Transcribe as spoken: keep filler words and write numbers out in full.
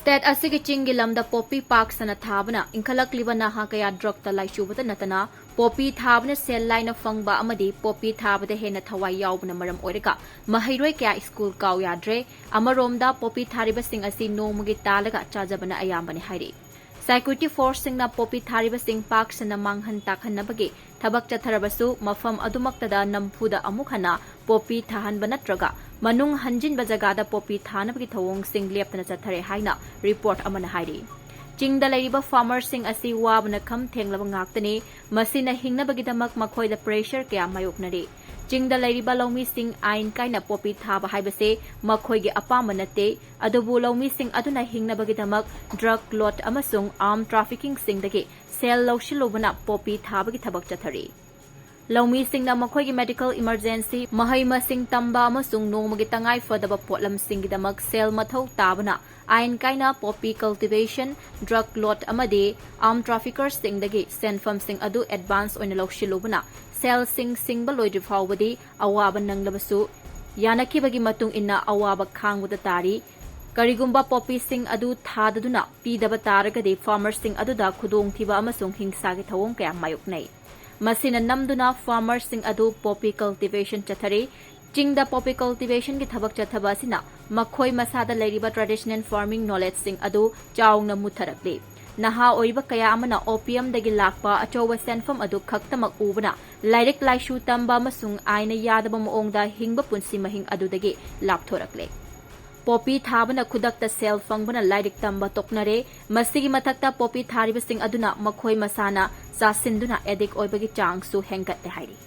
ꯇꯦꯠ ꯑꯁꯤꯒꯤ ꯆꯤꯡꯒꯤ ꯂꯝꯗ ꯄꯣꯄꯤ ꯄꯥꯛ ꯁꯟꯅ ꯊꯥꯕꯅ ꯏꯟꯈꯠꯂꯛꯂꯤꯕ ꯅꯍꯥ ꯀꯌꯥ ꯗ꯭ꯔꯒꯇ ꯂꯥꯏꯆꯨꯕꯇ ꯅꯠꯇꯅ ꯄꯣꯄꯤ ꯊꯥꯕꯅ ꯁꯦꯜ ꯂꯥꯏꯅ ꯐꯪꯕ ꯑꯃꯗꯤ ꯄꯣꯄꯤ ꯊꯥꯕꯗ ꯍꯦꯟꯅ ꯊꯋꯥꯏ ꯌꯥꯎꯕꯅ ꯃꯔꯝ ꯑꯣꯏꯔꯒ ꯃꯍꯩꯔꯣꯏ ꯀꯌꯥ ꯁ꯭ꯀꯨꯜ ꯀꯥꯎ ꯌꯥꯗ꯭ꯔꯦ꯫ ꯑꯃꯔꯣꯝꯗ ꯄꯣꯄꯤ ꯊꯥꯔꯤꯕꯁꯤꯡ ꯑꯁꯤ ꯅꯣꯡꯃꯒꯤ ꯇꯥꯜꯂꯒ ꯆꯥꯖꯕꯅ ꯑꯌꯥꯝꯕꯅꯤ ꯍꯥꯏꯔꯤ꯫ ꯁꯦꯀ꯭ꯌꯨꯔꯤꯇꯤ ꯐꯣꯔꯁꯁꯤꯡꯅ ꯄꯣꯄꯤ ꯊꯥꯔꯤꯕꯁꯤꯡ ꯄꯥꯛ ꯁꯟꯅ ꯃꯥꯡꯍꯟ ꯇꯥꯛꯍꯟꯅꯕꯒꯤ ꯊꯕꯛ ꯆꯠꯊꯔꯕꯁꯨ ꯃꯐꯝ ꯑꯗꯨꯃꯛꯇꯗ ꯅꯝꯐꯨꯗ ꯑꯃꯨꯛ ꯍꯟꯅ ꯄꯣꯄꯤ ꯊꯥꯍꯟꯕ ꯅꯠꯇ꯭ꯔꯒ ꯃꯅꯨꯡ ꯍꯟꯖꯤꯟꯕ ꯖꯒꯥꯗ ꯄꯣꯄꯤ ꯊꯥꯅꯕꯒꯤ ꯊꯧꯑꯣꯡꯁꯤꯡ ꯂꯦꯞꯇꯅ ꯆꯠꯊꯔꯦ ꯍꯥꯏꯅ ꯔꯤꯄꯣꯔꯠ ꯑꯃꯅ ꯍꯥꯏꯔꯤ꯫ ꯆꯤꯡꯗ ꯂꯩꯔꯤꯕ ꯐꯥꯔꯃꯔꯁꯤꯡ ꯑꯁꯤ ꯋꯥꯕꯅ ꯈꯝ ꯊꯦꯡꯂꯕ ꯉꯥꯛꯇꯅꯤ꯫ ꯃꯁꯤꯅ ꯍꯤꯡꯅꯕꯒꯤꯗꯃꯛ ꯃꯈꯣꯏꯗ ꯄ꯭ꯔꯦꯁꯔ ꯀꯌꯥ ꯃꯥꯌꯣꯛꯅꯔꯤ꯫ ꯆꯤꯡꯗ ꯂꯩꯔꯤꯕ ꯂꯧꯃꯤꯁꯤꯡ ꯑꯥꯏꯟ ꯀꯥꯏꯅ ꯄꯣꯄꯤ ꯊꯥꯕ ꯍꯥꯏꯕꯁꯦ ꯃꯈꯣꯏꯒꯤ ꯑꯄꯥꯝꯕ ꯅꯠꯇꯦ꯫ ꯑꯗꯨꯕꯨ ꯂꯧꯃꯤꯁꯤꯡ ꯑꯗꯨꯅ ꯍꯤꯡꯅꯕꯒꯤꯗꯃꯛ ꯗ꯭ꯔꯒ ꯂꯣꯠ ꯑꯃꯁꯨꯡ ꯑꯥꯔꯝ ꯇ꯭ꯔꯥꯐꯤꯀꯤꯡꯁꯤꯡꯗꯒꯤ ꯁꯦꯜ ꯂꯧꯁꯤꯜꯂꯨꯕꯅ ꯄꯣꯄꯤ ꯊꯥꯕꯒꯤ ꯊꯕꯛ ꯆꯠꯊꯔꯤ꯫ ꯂꯧꯃꯤꯁꯤꯡꯅ ꯃꯈꯣꯏꯒꯤ ꯃꯦꯗꯤꯀꯦꯜ ꯏꯃꯔꯖꯦꯟꯁꯤ, ꯃꯍꯩ ꯃꯁꯤꯡ ꯇꯝꯕ ꯑꯃꯁꯨꯡ ꯅꯣꯡꯃꯒꯤ ꯇꯉꯥꯏ ꯐꯗꯕ ꯄꯣꯠꯂꯝꯁꯤꯡꯒꯤꯗꯃꯛ ꯁꯦꯜ ꯃꯊꯧ ꯇꯥꯕꯅ ꯑꯥꯏꯟ ꯀꯥꯏꯅ ꯄꯣꯄꯤ ꯀꯜꯇꯤꯚꯦꯁꯟ, ꯗ꯭ꯔꯒ ꯂꯣꯠ ꯑꯃꯗꯤ ꯑꯥꯔꯝ ꯇ꯭ꯔꯥꯐꯤꯀꯔꯁꯤꯡꯗꯒꯤ ꯁꯦꯟꯐꯝꯁꯤꯡ ꯑꯗꯨ ꯑꯦꯗꯚꯥꯟꯁ ꯑꯣꯏꯅ ꯂꯧꯁꯤꯜꯂꯨꯕꯅ ꯁꯦꯜꯁꯤꯡ ꯁꯤꯡꯕ ꯂꯣꯏꯗ꯭ꯔꯤ ꯐꯥꯎꯕꯗꯤ ꯑꯋꯥꯕ ꯅꯪꯂꯕꯁꯨ ꯌꯥꯅꯈꯤꯕꯒꯤ ꯃꯇꯨꯡ ꯏꯟꯅ ꯑꯋꯥꯕ ꯈꯥꯡꯕꯗ ꯇꯥꯔꯤ꯫ ꯀꯔꯤꯒꯨꯝꯕ ꯄꯣꯄꯤꯁꯤꯡ ꯑꯗꯨ ꯊꯥꯗꯗꯨꯅ ꯄꯤꯗꯕ ꯇꯥꯔꯒꯗꯤ ꯐꯥꯔꯃꯔꯁꯤꯡ ꯑꯗꯨꯗ ꯈꯨꯗꯣꯡꯊꯤꯕ ꯑꯃꯁꯨꯡ ꯍꯤꯡꯁꯥꯒꯤ ꯊꯧꯑꯣꯡ ꯀꯌꯥ ꯃꯥꯌꯣꯛꯅꯩ꯫ ꯃꯁꯤꯅ ꯅꯝꯗꯨꯅ ꯐꯥꯔꯃꯔꯁꯤꯡ ꯑꯗꯨ ꯄꯣꯄꯤ ꯀꯜꯇꯤꯚꯦꯁꯟ ꯆꯠꯊꯔꯤ꯫ ꯆꯤꯡꯗ ꯄꯣꯄꯤ ꯀꯜꯇꯤꯚꯦꯁꯟꯒꯤ ꯊꯕꯛ ꯆꯠꯊꯕ ꯑꯁꯤꯅ ꯃꯈꯣꯏ ꯃꯁꯥꯗ ꯂꯩꯔꯤꯕ ꯇ꯭ꯔꯦꯗꯤꯁꯅꯦꯜ ꯐꯥꯔꯃꯤꯡ ꯅꯣꯂꯦꯖꯁꯤꯡ ꯑꯗꯨ ꯆꯥꯎꯅ ꯃꯨꯠꯊꯔꯛꯂꯤ꯫ ꯅꯍꯥ ꯑꯣꯏꯔꯤꯕ ꯀꯌꯥ ꯑꯃꯅ ꯑꯣꯄꯤꯌꯝꯗꯒꯤ ꯂꯥꯛꯄ ꯑꯆꯧꯕ ꯁꯦꯟꯐꯝ ꯑꯗꯨ ꯈꯛꯇꯃꯛ ꯎꯕꯅ ꯂꯥꯏꯔꯤꯛ ꯂꯥꯏꯁꯨ ꯇꯝꯕ ꯑꯃꯁꯨꯡ ꯑꯥꯏꯟꯅ ꯌꯥꯗꯕ ꯃꯑꯣꯡꯗ ꯍꯤꯡꯕ ꯄꯨꯟꯁꯤ ꯃꯍꯤꯡ ꯑꯗꯨꯗꯒꯤ ꯂꯥꯞꯊꯣꯔꯛꯂꯦ꯫ ꯄꯣꯄꯤ ꯊꯥꯕꯅ ꯈꯨꯗꯛꯇ ꯁꯦꯜ ꯐꯪꯕꯅ ꯂꯥꯏꯔꯤꯛ ꯇꯝꯕ ꯇꯣꯛꯅꯔꯦ꯫ ꯃꯁꯤꯒꯤ ꯃꯊꯛꯇ ꯄꯣꯄꯤ ꯊꯥꯔꯤꯕꯁꯤꯡ ꯑꯗꯨꯅ ꯃꯈꯣꯏ ꯃꯁꯥꯅ ꯆꯥꯁꯤꯟꯗꯨꯅ ꯑꯦꯗꯤꯛ ꯑꯣꯏꯕꯒꯤ ꯆꯥꯡꯁꯨ ꯍꯦꯟꯒꯠꯂꯦ ꯍꯥꯏꯔꯤ꯫